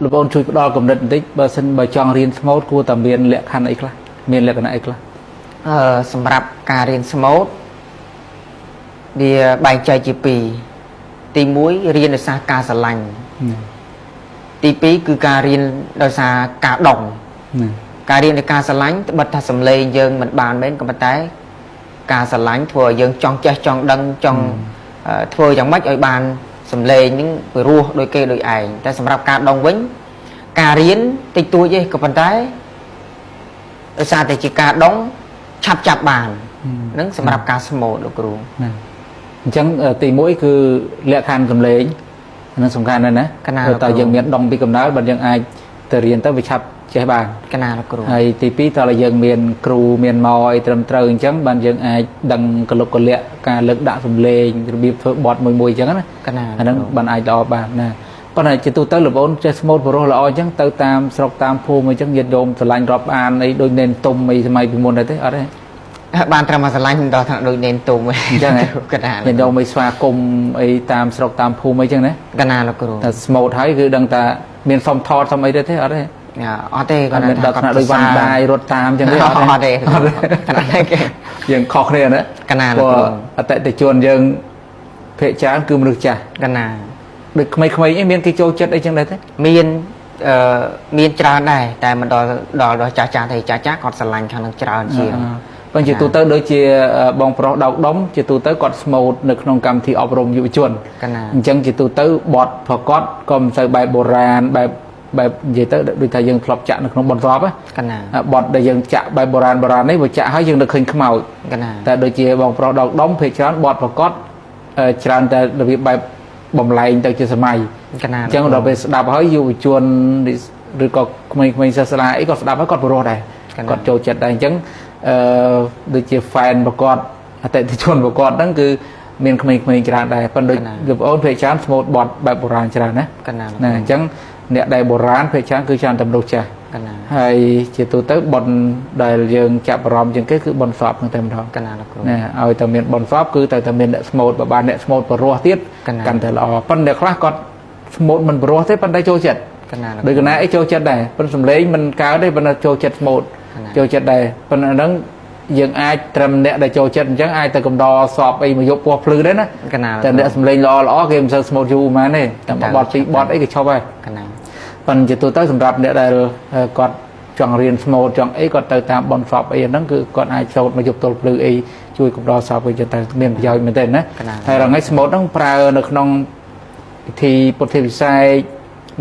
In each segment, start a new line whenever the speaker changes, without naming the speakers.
លោកបងជួយផ្ដល់កំណត់បន្តិចបើសិនបើចង់រៀនស្មូតគួរតែមានលក្ខខណ្ឌអីខ្លះមានលក្ខណៈអីខ្លះ
សម្រាប់ការរៀនស្មូតវាបែងចែកជាពីរទី1រៀនដោយសារការស្រឡាញ់ទី2គឺការរៀនដោយសារការដងការរៀនដោយការស្រឡាញ់ត្បិតថាសំឡេងយើងមិនបានមែនក៏ប៉ុន្តែការស្រឡាញ់ធ្វើឲ្យយើងចង់ចេះចង់ដឹងចង់ធ្វើយ៉ាងម៉េចឲ្យបានសំឡេងនឹងពិរោះដោយគេដោយឯងតែសម្រាប់ការដងវិញការរៀនតិចតួចទេក៏ប៉ុន្តែដោយសារតែជាការដងឆាប់ចាប់បាននឹងសម្រាប់ការស្មូតលោកគ្រូ
ណាអញ្ចឹងទី1គឺលក្ខខណ្ឌសំឡេងនឹងសំខាន់ណាស់ណាតើយើងមានដងពីកំណើតបើយើងអាចទៅរៀនទៅវាឆាប់ចេះបានក
ណាលោកគ្រូ
ហើយទី2តើយើងមានគ្រូមានមកអីត្រឹមត្រូវអញ្ចឹងបានយើងអាចដឹងកលុកកលៈការលើកដាក់សំឡេងរបៀបធ្វើបត់មួយមួយអញ្ចឹងណា
កណា
អាហ្នឹងបានអាចល្អបានណាប៉ុន្តែជាទូទៅលោកអូនចេះស្មូតប្រុសល្អអញ្ចឹងទៅតាមស្រុកតាមភូមិអញ្ចឹងញាតិញោមស្រឡាញ់រាប់អានអីដូចនេនទុំអីសម័យពីមុនដែរទេអត់ទេ
បានត្រឹមមកស្រឡាញ់មិនដល់ថ្នាក់ដូចនេនទុំ
អញ្ចឹងហ៎
កណា
ញាតិញោមអីស្វាគមន៍អីតាមស្រុកតាមភូមិអីចឹងណា
កណាលោកគ្រូ
តែស្មូតហើយគឺដឹងថាមានសុំថតសុំអីទេទេអត់ទេ
អត់ទេ
គាត់មានដល់ថ្នាក់ដូចវ៉ាន់ដាយរត់តាមចឹងទេ
អត់ទេថ្នាក់នេះគេ
យើងខុសគ្នាណា
កណាលោកគ្រូ
អតិថិជនយើងភាគច្រើនគឺមនុស្សចាស់
កណា
ដូចក្មេងៗអីមានគេចូលចិត្តអីចឹងដែរទេ
មានមានច្រើនដែរតែមិនដល់ដល់ចាស់ចាស់ទេចាស់ចាស់គាត់ស្រឡាញ់ខាងនឹងច្រើនជាង
ប៉ុន្តែជាទូទៅដូចជាបងប្រុសដោកដុំជាទូទៅគាត់ស្មូតនៅក្នុងកម្មវិធីអប់រំយុវជនអញ្ចឹងជាទូទៅបទប្រកបក៏មិនសូវបែបបុរាណបែបនិយាយទៅដូចថាយើងធ្លាប់ចាក់នៅក្នុងបន្ទាប់
កណា
បទដែលយើងចាក់បែបបុរាណនេះបើចាក់ហើយយើងនឹកឃើញខ្មោច
កណា
តែដូចជាបងប្រុសដោកដុំភាគច្រើនបទប្រកបច្រើនតែរបៀបបែបបំលែងទៅជាសម័យក
ណា
អញ្ចឹងដល់ពេលស្ដាប់ហើយយុវជនឬក៏ក្មេងៗសិស្សសាលាអីក៏ស្ដាប់ហើយគាត់ព្រោះដែរគាត់ចូលចិត្តដែរអញ្ចឹងដូចជា fan ប្រកបអតិថិជនប្រកបហ្នឹងគឺមានក្មេងៗច្រើនដែរប៉ុន្តែដូចលោកប្អូនភាគច្រើនស្មូតបទបែបបុរាណច្រើនណា
កណា
ណាអញ្ចឹងអ្នកដែលបុរាណភាគច្រើនគឺច្រើនតែមនុស្សចាស់
កណា
ហើយជាទូទៅបុណ្យដែលយើងចាប់អារម្មណ៍ជាងគេគឺបុណ្យសពហ្នឹងតែម្ដង
កណាលោកគ្រូ
ណាឲ្យតែមានបុណ្យសពគឺតែមានអ្នកស្មូតបើបានអ្នកស្មូតព្រោះទៀតកាន់តែល្អប៉ុន្តែអ្នកខ្លះគាត់ស្មូតមិនព្រោះទេប៉ុន្តែចូលចិត្ត
កណា
ដូចកណាអីចូលចិត្តដែរប៉ុន្តែសំឡេងមិនកើតទេប៉ុន្តែចូលចិត្តស្មូតចូលចិត្តដែរប៉ុន្តែហ្នឹងយើងអាចត្រឹមអ្នកដែលចូលចិត្តអញ្ចឹងអាចទៅកំដរសពអីមកយកពោះភ្លឺដែរណា
កណា
តែអ្នកសំឡេងល្អល្អគេមិនសូវស្មូតយូរហ្មងទេតែបទពីរបទអីគេឈប់ហើយ
កណា
ប៉ុន្តែជាទូទៅសម្រាប់អ្នកដែលគាត់ចង់រៀនស្មូតចង់អីគាត់ទៅតាមបនសពអីហ្នឹងគឺគាត់អាចសូត្រមកយកទល់ភ្លឺអីជួយកំដរសពអីចឹងទៅមានប្រយោជន៍មែនទេណាហើយរងៃស្មូតហ្នឹងប្រើនៅក្នុងពិធីពុទ្ធវិស័យ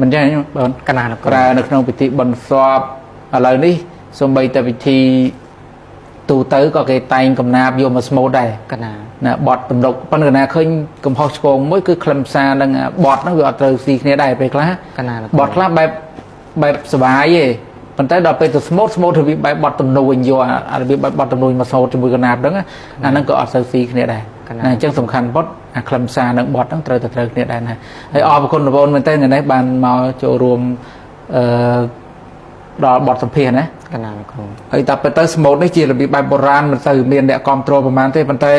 មិនចឹងបង
កណា
ប្រើនៅក្នុងពិធីបុណ្យសពឥឡូវនេះសូម្បីតែពិធីទូទៅក៏គេតែងកំណាបយកមកស្មូតដែរ
កណា
ណាបត់ទំនុកប៉ុន្តែកណាឃើញកំហុសឆ្គងមួយគឺខ្លឹមសារនឹងបត់ហ្នឹងវាអត់ត្រូវស៊ីគ្នាដែរពេលខ្លះ
កណា
បត់ខ្លះបែបសបាយទេប៉ុន្តែដល់ពេលទៅស្មូតរបៀបបែបបត់ទំនួញយកអារបៀបបែបបត់ទំនួញមកស្មូតជាមួយកណាបហ្នឹងអាហ្នឹងក៏អត់សូវស៊ីគ្នាដែរណាអញ្ចឹងសំខាន់បត់អាខ្លឹមសារនឹងបត់ហ្នឹងត្រូវតែត្រូវគ្នាដែរណាហើយអរគុណបងប្អូនមែនទែនថ្ងៃនេះបានមកចូលរួមអឺដល់បទសម្ភាសន៍ណា
កណាលោកគ្រូ
ហើយតែទៅស្មូតនេះជារបៀបបែបបុរាណមិនសូវមានអ្នកគ្រប់គ្រងប្រហែលទេប៉ុន្តែ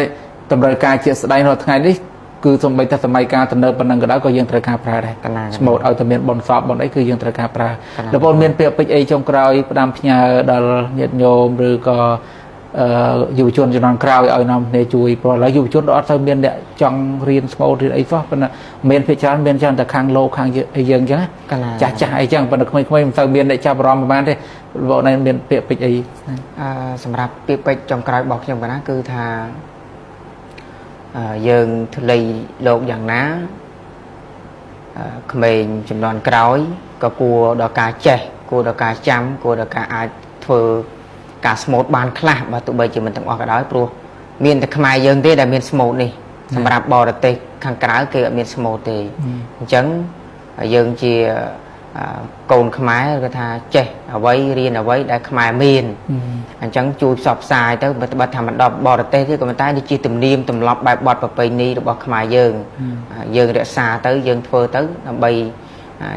តម្រូវការជាក់ស្ដែងរាល់ថ្ងៃនេះគឺសំបីតែសម័យកាលទំនើបប៉ុណ្ណឹងក៏ដោយក៏យើងត្រូវការប្រើដែរស្មូតឲ្យតែមានបុណ្យសពបុណ្យអីគឺយើងត្រូវការប្រើលោកប្អូនមានពាក្យពេចន៍អីចុងក្រោយផ្ដាំផ្ញើដល់ញាតិញោមឬក៏យុវជនជំនាន់ក្រោយឲ្យនាំគ្នាជួយព្រោះឥឡូវយុវជនអត់សូវមានអ្នកចង់រៀនស្មូតរៀនអីសោះប៉ុន្តែមានភាគច្រើនមានច្រើនតែខាងលោកខាងយើងអញ្ចឹងចាស់ចាស់អីចឹងប៉ុន្តែក្មេងៗមិនសូវមានអ្នកចាប់អារម្មណ៍ប្រហែលទេបងឯងមានពាក្យពេចន៍អី
សម្រាប់ពាក្យពេចន៍ចុងក្រោយរបស់ខ្ញុំកណាគឺថាយើងធ្លីលោកយ៉ាងណាក្មេងចំនួនក្រោយក៏គួរដល់ការចេះគួរដល់ការចាំគួរដល់ការអាចធ្វើការស្មូតបានខ្លះបើទោះបីជាមិនទាំងអស់ក៏ដោយព្រោះមានតែខ្មែរយើងទេដែលមានស្មូតនេះសម្រាប់បរទេសខាងក្រៅគេអត់មានស្មូតទេអញ្ចឹងយើងជាកូនខ្មែរគេថាចេះអ្វីរៀនអ្វីដែលខ្មែរមានអញ្ចឹងជួយផ្សព្វផ្សាយទៅបើត្បិតថាមិនដល់បរទេសទេក៏ប៉ុន្តែនេះជាទំនៀមទម្លាប់បែបបទប្រពៃណីរបស់ខ្មែរយើងយើងរក្សាទៅយើងធ្វើទៅដើម្បី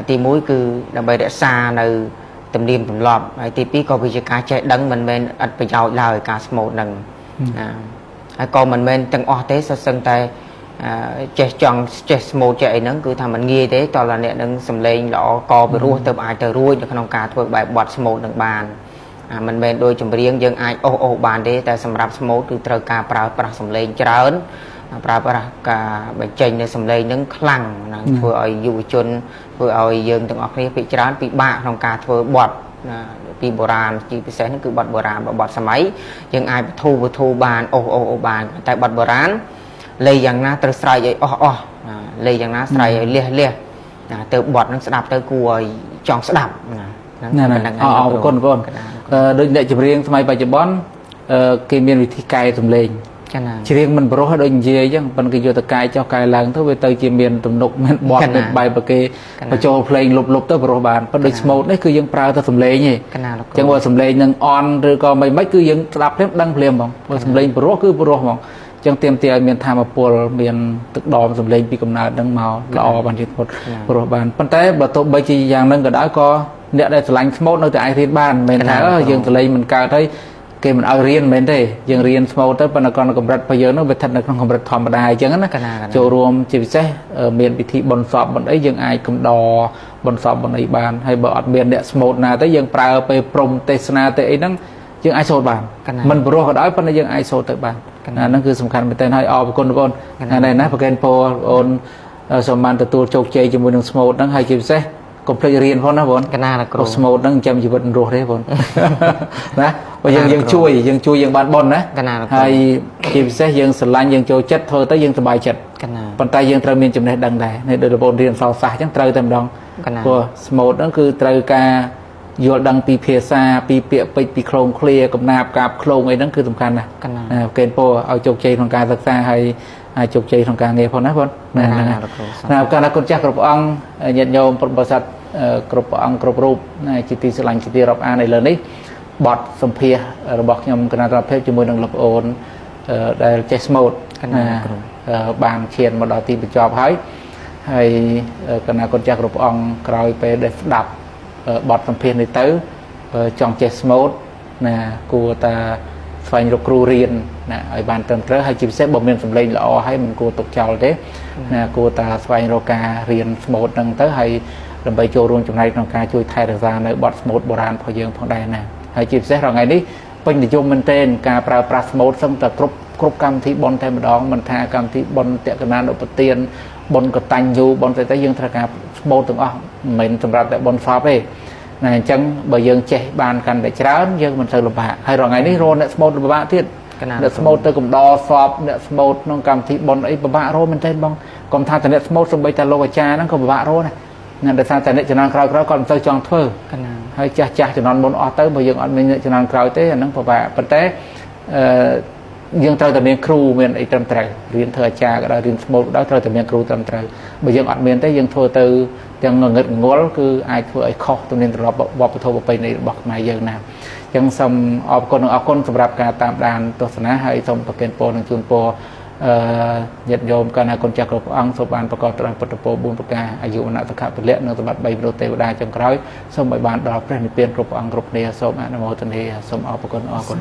ទី1គឺដើម្បីរក្សានៅទំនៀមទម្លាប់ហើយទី2ក៏វាជាការចេះដឹងមិនមែនឥតប្រយោជន៍ឡើយការស្មូតនឹងណាហើយក៏មិនមែនទាំងអស់ទេសឹងតែ ចេះចង់ចេះស្មូតចេះអីហ្នឹងគឺថាมันងាយទេតើអ្នកនឹងសំឡេងល្អកពីរោះទៅអាចទៅរួចនៅក្នុងការធ្វើបែបបទស្មូតនឹងបានមិនមែនដូចចម្រៀងយើងអាចអូសបានទេតែសម្រាប់ស្មូតគឺត្រូវការប្រើប្រាស់សំឡេងច្រើនប្រើប្រាស់ការបញ្ចេញនៅសំឡេងហ្នឹងខ្លាំងណាធ្វើឲ្យយុវជនធ្វើឲ្យយើងទាំងអស់គ្នាពិច្រើនពិបាកក្នុងការធ្វើបទណាពីបុរាណជាពិសេសហ្នឹងគឺបទបុរាណបទសម័យយើងអាចបធូរបានអូសបានតែបទបុរាណលេយ៉ាងណាត្រូវស្រែកឲ្យអស់ណាលេយ៉ាងណាស្រែកឲ្យលះណាទៅបទហ្នឹងស្ដាប់ទៅគួរឲ្យចង់ស្ដាប់ណា
ហ្នឹងអរគុណបងដូចអ្នកចម្រៀងសម័យបច្ចុប្បន្នគេមានវិធីកែសំឡេងច្រៀងមិនប្រុសដូចនិយាយអញ្ចឹងប៉ុន្តែគេយកទៅកែចុះកែឡើងទៅវាទៅជាមានទំនុកមានបទមានបែបគេបញ្ចូលភ្លេងលុបទៅប្រុសបានប៉ុន្តែដូចស្មូតនេះគឺយើងប្រើតែសំឡេងទេអញ្ចឹងបើសំឡេងនឹងអន់ឬក៏មិនគឺយើងស្ដាប់ភ្លាមដឹងភ្លាមហ្មងបើសំឡេងប្រុសគឺប្រុសហ្មងអញ្ចឹងទាមទារឲ្យមានធម៌ពលមានទឹកដមសំឡេងពីកំណើតនឹងមកល្អបានជាប្រុសបានប៉ុន្តែបើទោះបីជាយ៉ាងហ្នឹងក៏ដោយក៏អ្នកដែលស្រឡាញ់ស្មូតនៅតែអាចរៀនបានមិនមែនថាយើងសលេងមិនកើតហើយគេមិនឲ្យរៀនមិនមែនទេយើងរៀនស្មូតទៅប៉ុន្តែគាត់កម្រិតរបស់យើងនោះវាស្ថិតនៅក្នុងកម្រិតធម្មតាអញ្ចឹងណាចូលរួមជាពិសេសមានពិធីបុណ្យសពបុណ្យអីយើងអាចកំដរបុណ្យសពបុណ្យអីបានហើយបើអត់មានអ្នកស្មូតណាទេយើងប្រើពេលព្រំទេសនាទេអីហ្នឹងយើងអាចសូត្របានមិនព្រោះក៏ដោយប៉ុន្តែយើងអាចសូត្រទៅបានអាហ្នឹងគឺសំខាន់មែនទែនហើយអរគុណបងថ្ងៃនេះណាប្រកេនពរបងសូមបានទទួលជោគជ័យជាមួយនឹងស្មូតហ្នឹងហើយជាពិសេសកុំភ្លេចរៀនផងណាបង
កណាលោកគ្រូ
ស្មូតហ្នឹងចាំជីវិតរស់ទេបងណាបើយើងជួយយើងបានបុណ្យណាហើយជាពិសេសយើងស្រឡាញ់យើងចូលចិត្តធ្វើទៅយើងសប្បាយចិត្តប៉ុន្តែយើងត្រូវមានចំណេះដឹងដែរនេះដូចបងរៀនអក្សរសាស្ត្រអញ្ចឹងត្រូវតែម្ដងព្រោះស្មូតហ្នឹងគឺត្រូវការយល់ដឹងពីភាសាពីពាក្យពេចន៍ពីឃ្លោងឃ្លាកំណាព្យកាបឃ្លោងអីហ្នឹងគឺសំខាន់ណាស់កេណ្ឌពោឲ្យជោគជ័យក្នុងការសិក្សាហើយជោគជ័យក្នុងការងារផងណាបងណាណាកាលណាគុណចាស់គ្រប់អង្គញាតិញោមពុទ្ធបរិស័ទគ្រប់ព្រះអង្គគ្រប់រូបជាទីស្រឡាញ់ជាទីរាប់អានឥឡូវនេះបទសម្ភាសរបស់ខ្ញុំគណៈរដ្ឋភាពជាមួយនឹងលោកប្អូនដែលចេះស្មូតបានឈានមកដល់ទីបញ្ចប់ហើយហើយគណៈគុណចាស់គ្រប់អង្គក្រោយពេលដែលស្ដាប់បទសម្ភាសនេះទៅចង់ចេះស្មូតណាគួរតែស្វែងរកគ្រូរៀនណាឲ្យបានត្រឹមត្រូវហើយជាពិសេសបើមានសម្លេងល្អហើយមិនគួរទុកចោលទេណាគួរតែស្វែងរកការរៀនស្មូតហ្នឹងទៅហើយដើម្បីចូលរួមចំណែកក្នុងការជួយថែរក្សានៅបទស្មូតបុរាណរបស់យើងផងដែរណាហើយជាពិសេសរាល់ថ្ងៃនេះពេញនិយមមែនទែនការប្រើប្រាស់ស្មូតសឹងតែគ្រប់កម្មវិធីបុណ្យតែម្ដងមិនថាកម្មវិធីបុណ្យតក្កណានុបទានបុណ្យកតញ្ញូបុណ្យស្អីទៅយើងត្រូវការស្មូតទាំងអស់មិនមែនសម្រាប់តែបុណ្យសពទេណាអញ្ចឹងបើយើងចេះបានកាន់តែច្រើនយើងមិនសូវលំបាកហើយរាល់ថ្ងៃនេះរកអ្នកស្មូតលំបាកទៀតអ្នកស្មូតទៅកំដរសពអ្នកស្មូតក្នុងកម្មវិធីបុណ្យអីពិបាករកមែនទែនបងកុំថាតែអ្នកស្មូតសូម្បីតែលោកអាចារ្យហ្នឹងក៏ពិបាករកដែរណាដោយសារតែអ្នកជំនាន់ក្រោយៗគាត់មិនសូវចង់ធ្វើហើយចាស់ជំនាន់មុនអស់ទៅបើយើងអត់មានអ្នកជំនាន់ក្រោយទេអាហ្នឹងពិបាកប៉ុន្តែយើងត្រូវតែមានគ្រូមានអីត្រឹមត្រូវរៀនធ្វើអាចារ្យក៏ដោយរៀនស្មូតក៏ដោយត្រូវតែមានគ្រូត្រឹមត្រូវបើយើងអត់មានទេយើងធ្វើទៅទាំងងងឹតងល់គឺអាចធ្វើឲ្យខុសទំនៀមទម្លាប់វប្បធម៌ប្រពៃណីរបស់ខ្មែរយើងណាអញ្ចឹងសូមអរគុណនិងអរគុណសម្រាប់ការតាមដានទស្សនាហើយសូមប្រគេនពរនិងជូនពរញាតិញោមកណ្ណាគុណចាស់គ្រប់ព្រះអង្គសូមបានប្រកបដោយពុទ្ធពរ4ប្រការអាយុវណ្ណៈសុខៈពលៈនិងសម្បត្តិ3មនុស្សទេវតាចុងក្រោយសូមឲ្យបានដល់ព្រះនិព្វានគ្រប់ព្រះអង្គគ្រប់គ្នាសូមអនុមោទនាសូមអរគុណអរគុណ